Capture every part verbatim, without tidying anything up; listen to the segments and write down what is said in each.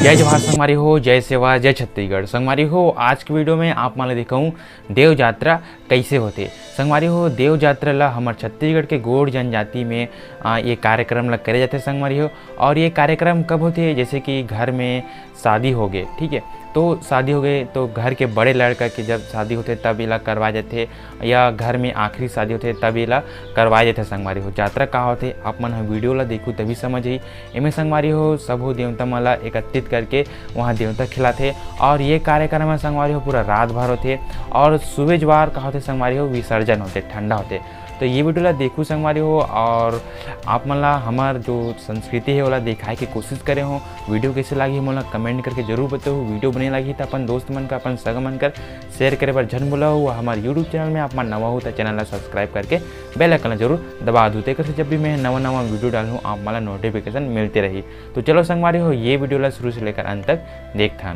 जय जोहार संगवारी हो, जय सेवा, जय छत्तीसगढ़। संगवारी हो, आज के वीडियो में आप मन ल दिखाऊं देव जात्रा कैसे होथे। संगवारी हो, देव जात्रा ला हमर छत्तीसगढ़ के गोंड जनजाति में, आ, ये कार्यक्रम ला करे जाथे संगवारी हो। और ये कार्यक्रम कब होथे? जैसे कि घर में शादी हो गए, ठीक है, तो शादी हो गए तो घर के बड़े लड़का के जब शादी होथे तब एला करवाए जाथे, या घर में आखिरी शादी होथे तब एला करवाए जाथे संगवारी हो। जात्रा का होथे, आप मन ह वीडियो ला देखू तभी समझ ही। एमे संगवारी हो, सबो देवता मन ला एकत्रित करके वहाँ देवता खिलाथे। और ये कार्यक्रम ह संगवारी हो पूरा रात भर होथे। और सुबह जवार का होथे संगवारी हो, विसर्जन होथे, ठंडा होथे। तो ये वीडियो ला देखू संगवारी हो, और आप मन ला हमर जो संस्कृति है ओला दिखाए के कोशिश करे हो। वीडियो कैसे लागी मोला कमेंट करके जरूर बताओ। वीडियो बने लागी तो अपन दोस्त मन का, अपन सगा मन कर शेयर करे बर झन भूलव। हमारे यूट्यूब चैनल में आप मन नवा हो तो चैनल ला सब्सक्राइब करके बेल आइकन ला जरूर दबा दू, तेकर से जब भी मैं नवा नवा वीडियो डालूँ आप मन ला नोटिफिकेशन मिलते रही। तो चलो संगवारी हो, ये वीडियो ला शुरू से लेकर अंत तक देखथन।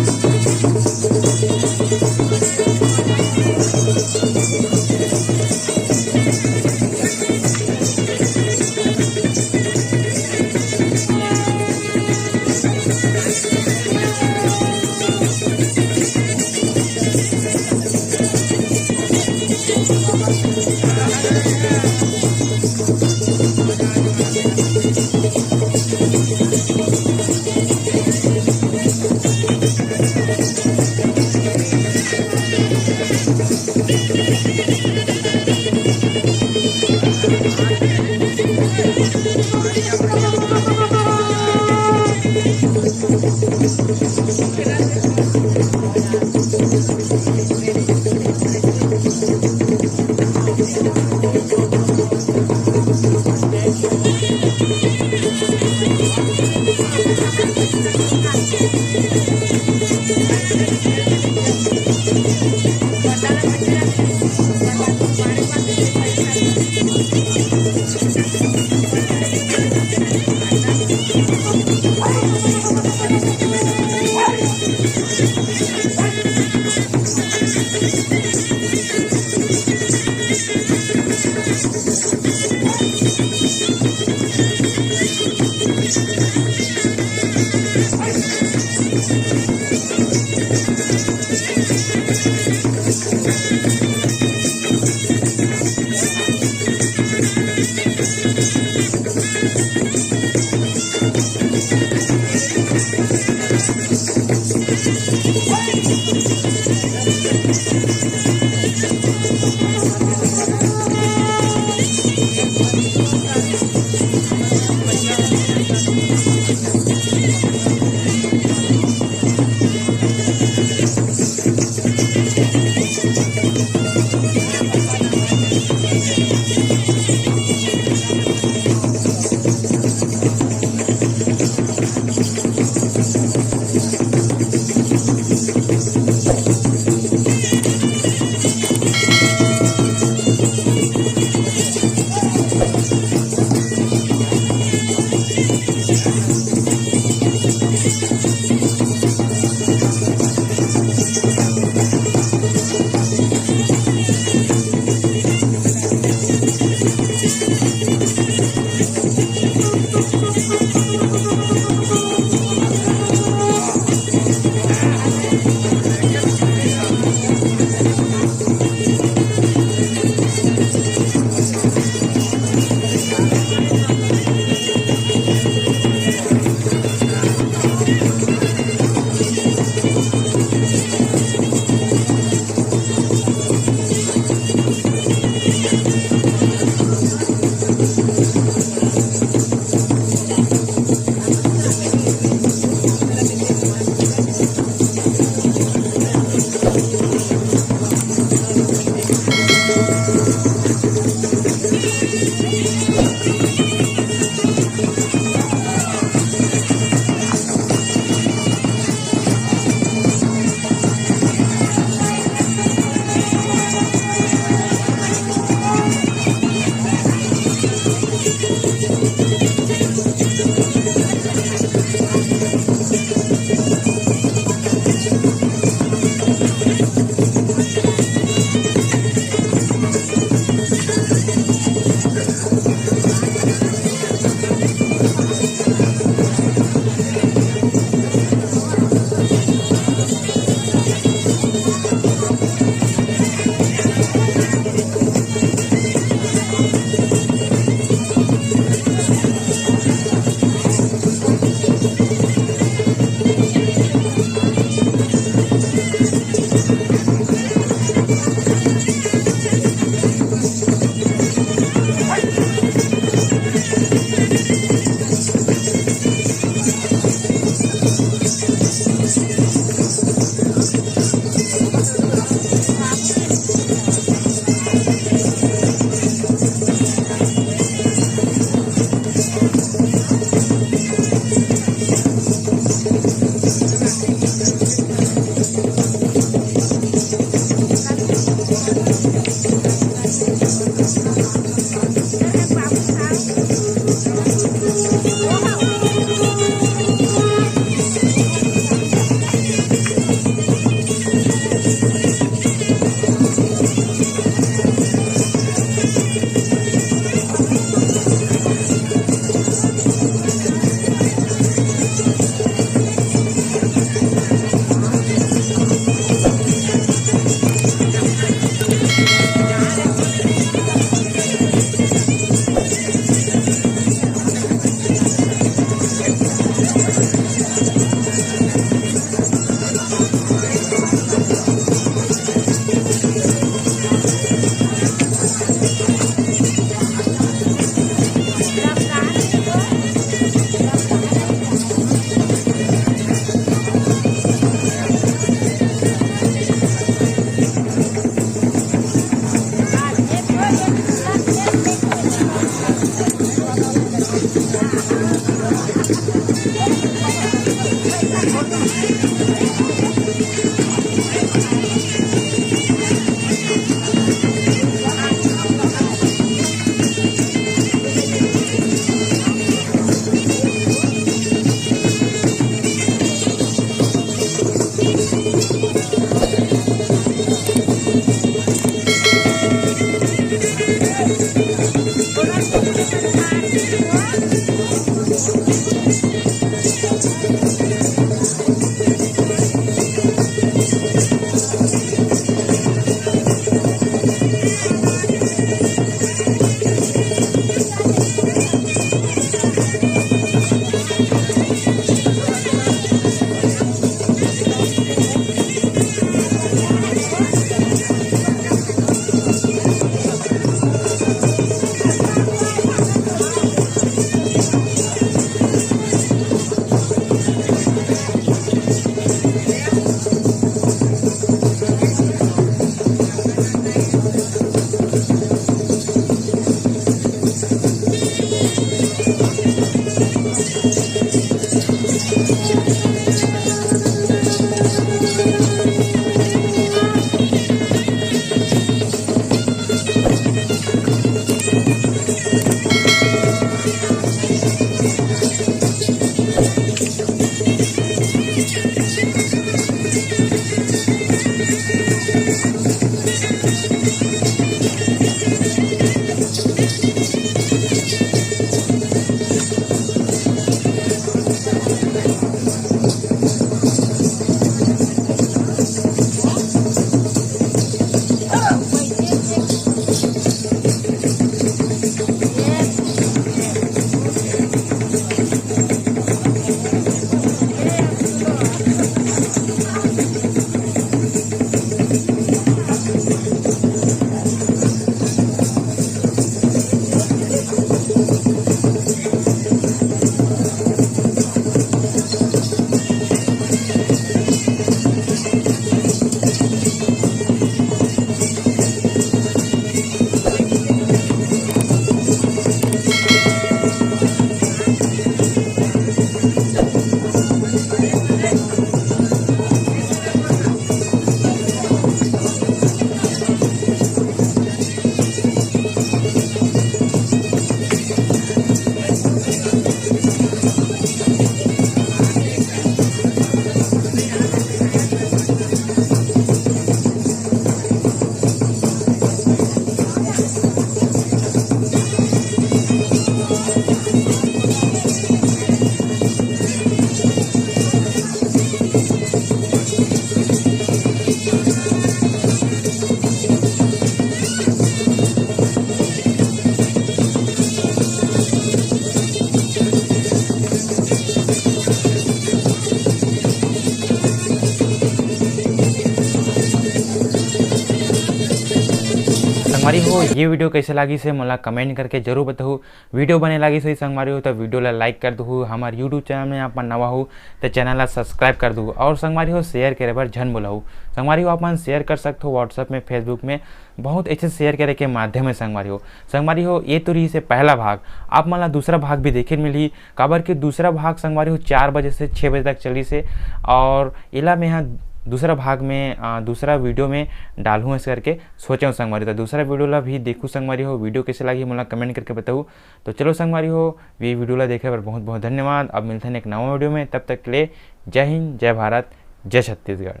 संगवारी हो, ये video कैसे लागिस हे, मोला comment करके जरूर बताहू। Video बने लागिस होही संगवारी हो, तो video ला like कर दूहू। हमर YouTube channel में आप मन नवा हो, तो channel ला subscribe कर दूहू। और संगवारी हो, share करे बर झन भुलाहू। संगवारी हो, आप मन share कर सकथो WhatsApp में, Facebook में, बहुत ऐसे share करे के माध्यम है संगवारी हो। संगवारी हो, ये तो रहिस हे पहला भाग। आप मन ला दूसरा भाग भी देखे मिलही, काबर कि दूसरा भाग संगवारी हो चार बजे से छः बजे तक चलिस हे, और एला मैं हा दूसरा भाग में, आ, दूसरा video में डालहूँ ऐसे करके सोचे हूँ संगवारी। तो दूसरा video ला भी देखू संगवारी हो, video कैसे लागी मोला comment करके बताऊ। तो चलो संगवारी हो, ये video ला देखे बर बहुत बहुत धन्यवाद। अब मिलते हैं एक नवा video में, तब तक के लिए जय हिंद, जय भारत, जय छत्तीसगढ़।